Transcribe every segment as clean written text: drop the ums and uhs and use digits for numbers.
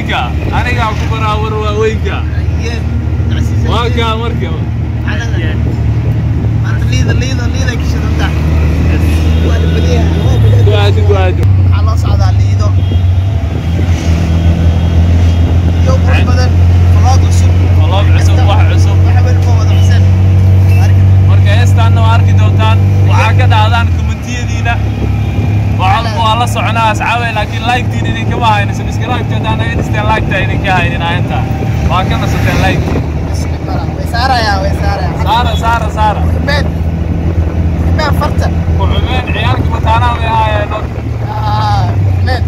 waaweynka anigaa ku baraa war waaweynka waa kaa marka maanta liida liida liida ka shidanta waa la badiyaa ku aadi ku aadi waxaa loo socdaa liido iyo qurux badan vlog cusub vlog cusub wax cusub wax walba wada xuseen marka heestaanna waa arki doontaan waxaa ka dhacdaan kommentiyadiina waxaan waa la soconaa asxaabe laakiin like-tiin idinkama hayno subscribe-ta haddaan naga dhisteen like-ta idinka haynin inta waa ka nasateen like-tiin way saarayaa way saarayaa saara saara saara xumeen xumeen farta ku xumeen ciyaalka mataanaha bay ahaayeen xumeen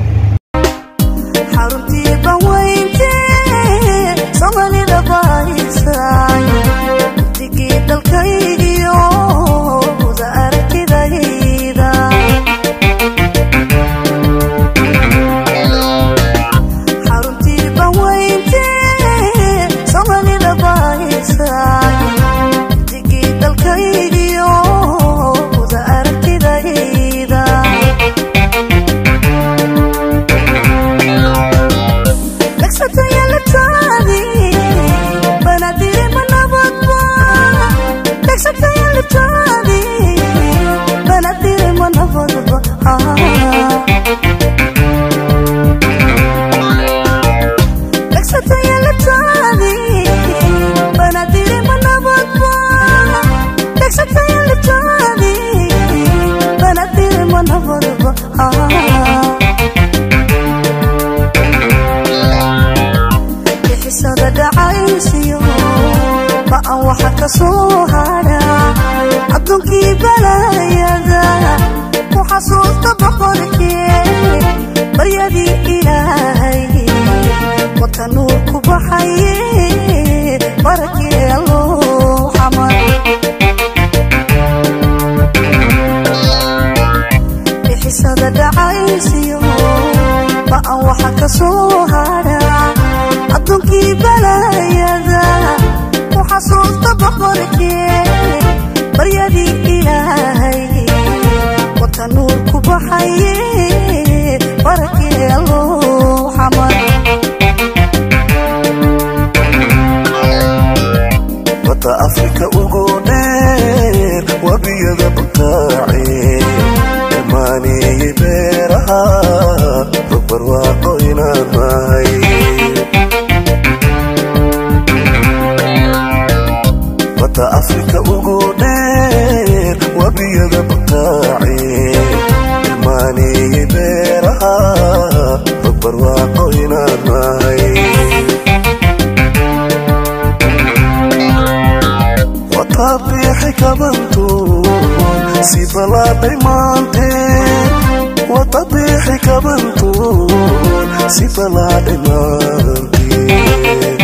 xaruntii banweyntee Soomaalida bahaysay digii dalkaygiyo wada aragtidayda xaruntii banweyntee Soomaalida bahaysay digii dalkaygiyo wada aragtidayda waxa ka soo hara adduunkii balaayada ku xasuusta boqorkee baryadii ilaahay wata nuur ku baxaye barakee alloo xamar bixisada dhacaysiyo ba'an waxa ka soo hara adduunkii balaayada xasuusta boqorkee baryadii ilaahay wata nuur ku baxaye barakee alloo xamar wata Afrika ugu dheer wabiyada butaace dhammaanayay beeraha rog barwaaqo inaan nahay wata Afrika ugu dheer wabiyada butaace dhammaanayay beeraha rog barwaaqo inaan nahay watabiixi kabantu si balaadhay maanteen watabiixi kabantu si balaadhay maanteen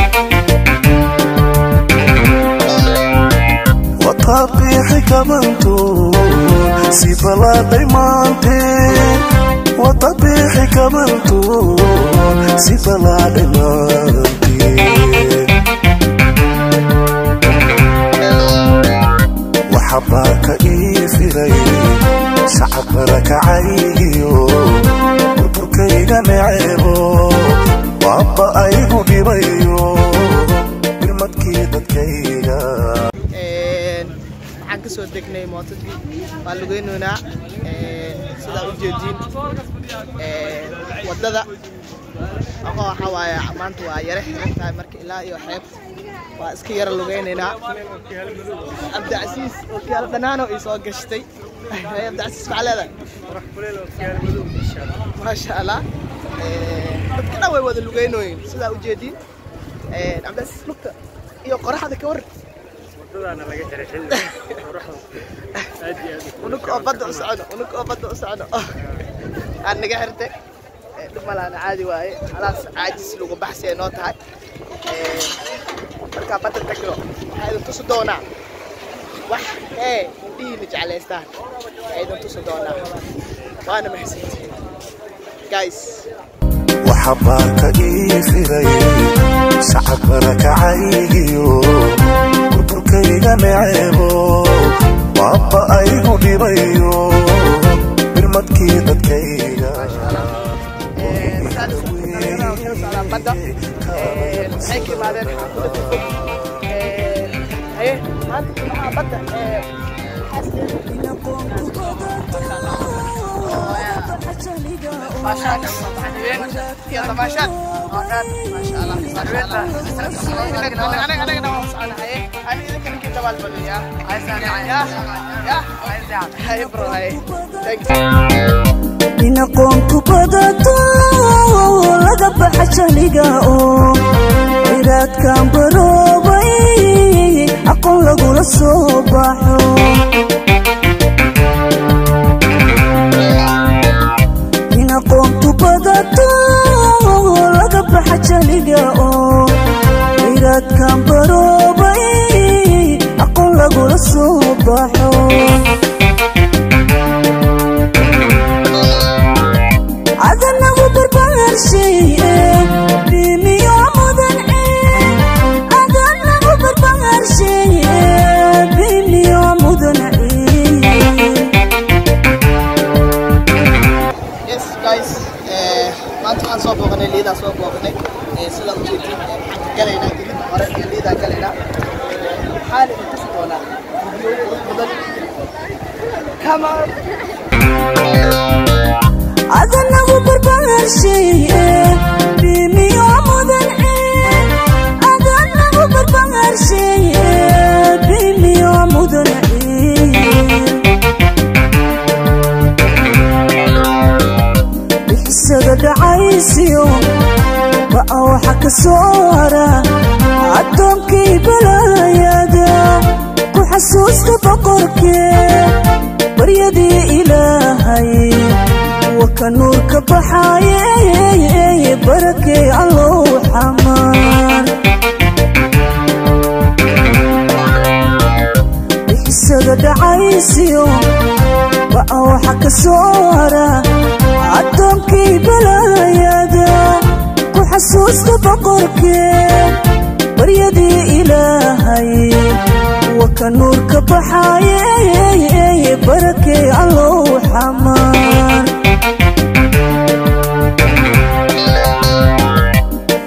watabiixi kabantu si balaadhay maanteen watabiixi kabantu si balaadhay maanteen waxabaaka ii firay shacab barakacaygiyo burburkayga neceebo waaba aygu dhibayo birmadkii dadkayga waxaan ka soo degnay mootadii waa lugeynoynaa sidaa u jeediin wadada aqoo waxaa waaye maanta waa yare xiran tahay marka ilaa iyo xeebta waa iska yara lugeynaynaa Cabdicasiis ookiyaalo dhanaano ii soo gashtay Cabdicasiis maxaa leedahay maasha allah dadka dhan way wada lugeynooyin sidaa u jeediin Cabdicasiis lugta iyo qoraxda ka war unug oo badda u socono unug oo badda u socono aan naga xirtay dhib malaana caadi waaye halaas caajis lagu baxsi ay noo tahay markaa badda tagno waxaa idin tusi doonaa wax ee indhihiina jeclaystaan waxaa idin tusi doonaa waana mahadsantihiin guys waxabaaka ii firay shacab barakacaygiyo burburkayga neceebo waaba aygu dhibayo birmadkii dadkayga waxay u socdaan badda. Waxay ka imaadeen xaafado fogfog. Haye, maanta jimcaha badda iyo tamaashaad. Maasha Allah, maasha Allah. Anagana waan soconahay. Ani idinka ninkii dabaal badiya. Ya ya, haye bro, haye, thank you. In aqoontu badato, laga baxa jahliga oo ciraadkan baroobay, aqoon lagula soo baxo. In aqoontu badato, laga baxa jahliga oo ciraadkan baroobay, aqoon lagula soo baxo. Adanagu barbaarshaye bimiyo mudan, adanagu barbaarshaye bimiyo mudan. Yes guys, maanta waxaan soo booqanay liidaa soo booqanay. Sidaa ujeedin, waxaan ka galaynaa iridda hore ee liidaa galaynaa. Waxaan idin tusi doonaa video qurux badan. Come on. Adanagu barbaarshaye bimiyo mudan, adanagu barbaarshaye bimiyo mudan. Bixisada dhacaysiyo ba'a waxa ka soo hara addoonkii balaayada ku xasuusta boqorkee baryadii Ilaahay waka nuurka baxaaye, barakee Allow xamaar. Bixisada dhacaysiyo ba'a waxa ka soo hara addoonkii balaayada ku xasuusta boqorkee baryadii Ilaahay waka nuurka baxaaye, barakee Allow xamaar.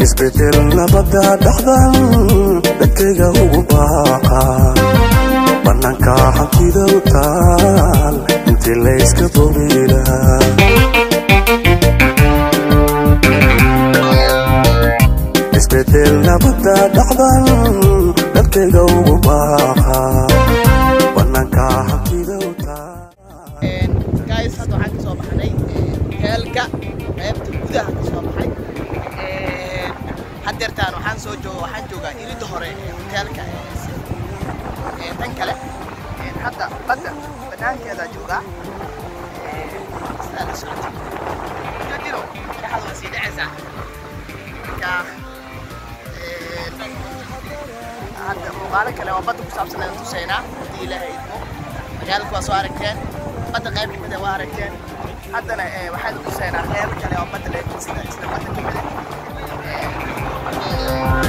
Isbedel nabadda dhexdan dadkayga ugu baaqa, bannaanka hantida u taal intii layska bogilahaa. Isbedel nabadda dhexdan dadkayga ugu baaqa, bannaanka hantida u taal. Guys, hadda waxaan kasoo baxnay hoteelka, qaybta gudaha kasoo baxay. Haddeertaan waxaan soo jooga, waxaan joogaa iridda hore ee hoteelka. Tan kale, hadda badda banaankeeda joogaa. Sidaa la socotay jiro, dhexda waa sii dhacaysaa. Marka hadda muuqaalo kale oo badda ku saabsan ayaan tusaynaa haddii Ilaahay idmo. Magaalada waa soo aragteen, badda qayb kamid ah waa aragteen, haddana waxaan tusaynaa qayb kale oo badda leh, isla badda kamid ah.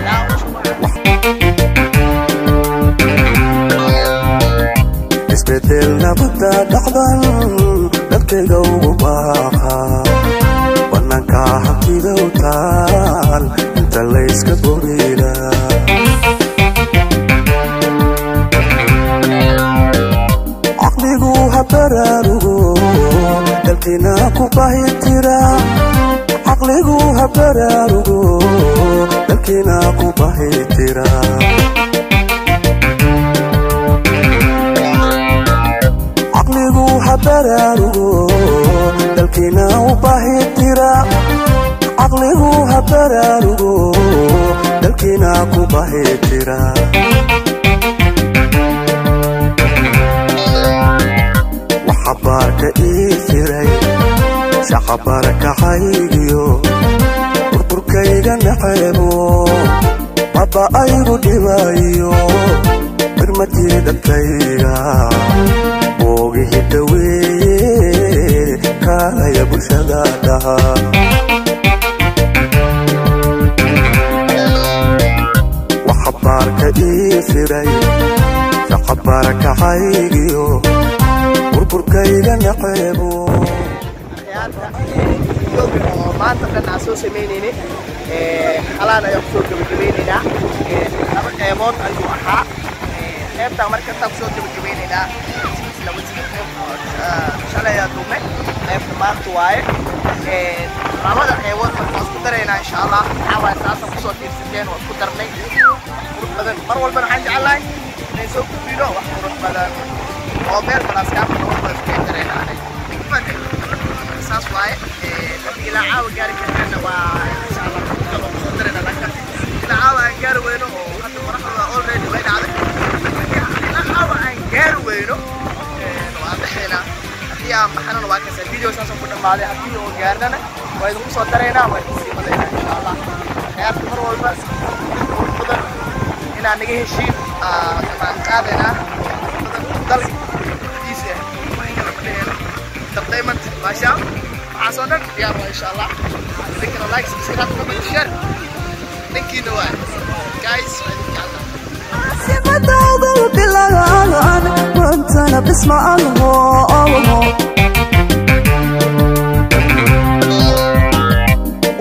Daawasho wacan. Isbedel nabadda dhexdan dadkayga ugu baaqa, bannaanka hantida u taal inta layska bogilahaa. Caqligu ha baraarugo, dalkiina ku bahi tira. Caqligu ha baraarugo, dalkiina ku bahi tira. Caqligu ha baraarugo, dalkiina u bahi tira. Caqligu ha baraarugo, dalkiina ku bahi tira. Waxa baarka ii firay shaqabarakacaygiyo burburkayga naceebo, baba aygu dhibayo birmadii dadkayga boogihii dhaweeye, kaalaya bulshada dhaha. Waxa baarka ii firay shaqabarakacaygiyo burburkayga naceebo. Akhyaarta Videoga oo maanta dhan aan soo sameynaynay halaan ayaan kusoo gabagabeynaynaa. Laba qeybood ayuu ahaa. Qeybtaan marka intaan kusoo gabagabeynaynaa laba sii qeyb shalay ayaa duubnay, qeybta maanta waaye. Labada qeybood marka waa isku daraynaa insha Allah. Waxaa waaye saasaan kusoo fiirsateen, waa isku darnay wax qurux badan. Mar walbana waxaan jecelnahay inay soo gudbino wax qurux badan oo meel balaaskaama qurux badan isku daraynaa anay. Saas waaye. Haddii ilaa caawa gaari kartana waa insha Allah kale kusoo daraynaa, laakiin ilaa caawa aan gaari weyno oo hadda qoraxda already way dhacday. Haddii ilaa caawa aan gaari weyno waa baxaynaa. Haddii aan baxnana waa kasa video saasoo ku dhammaaday. Haddii oo gaarnana waa idinku soo daraynaa, waa idin sii wadaynaa insha Allah. Khiyaarta mar walba wax qurux badan inaan naga heshiin dhammaan qaadaynaa badan dalka quruxdiisa wax kala ma dheheyno. Entertainment maasha waxaasoo dhan diyaar waa insha Allah. Idinkana like, subscribe, comment, share dhankiina waay guys, waa idin jeclaa. Caasimadoodu bilagaan maantana bisma alho.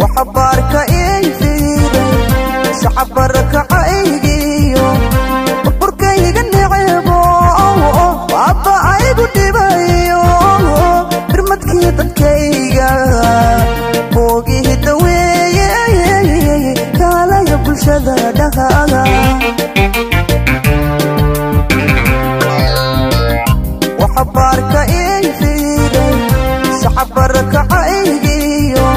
Waxa baarka ii fiiday shacab barakacaygiyo burburkayga necebo, waaba aygu dhibayo birmadkii dadkayga boogihii daweeye kaalaya bulshada dhaqaaga. Waxa baarka ii fiiday shacab barakacaygiyo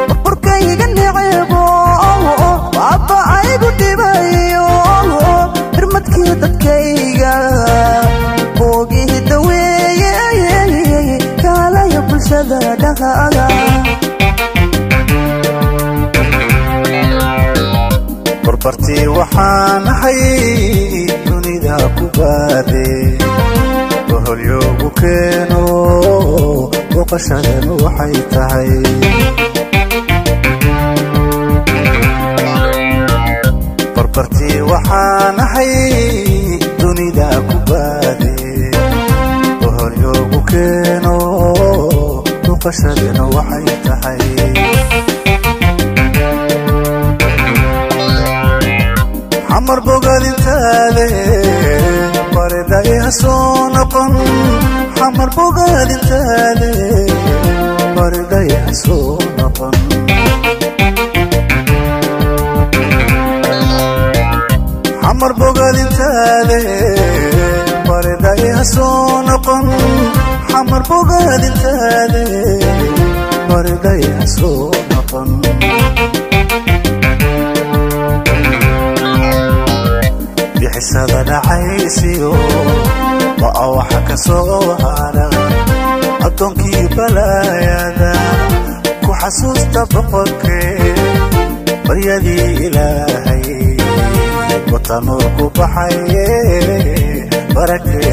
burburkayga necebo, waaba aygu dhibayo birmadkii dadkayga boogihii daweeye kaalaya bulshada dhaqaaga. Barbartii waxaan ahay dunida ku baade boholyoogu keeno booqashadan waxay tahay. Barbartii waxaan ahay dunida ku baade boholyoogu keeno booqashadan waxay tahay. Xamar bogaadintaade bariday ha soo noqon, xamar bogaadintaade bariday ha soo noqon, xamar bogaadintaade bariday ha soo noqon, xamar bogaadintaade bariday ha soo noqon. Bixisada dhacaysiyo ba'a waxa ka soo hara addoonkii balaayada ku xasuusta boqorkee baryadii Ilaahay watanuur ku baxaye barakee.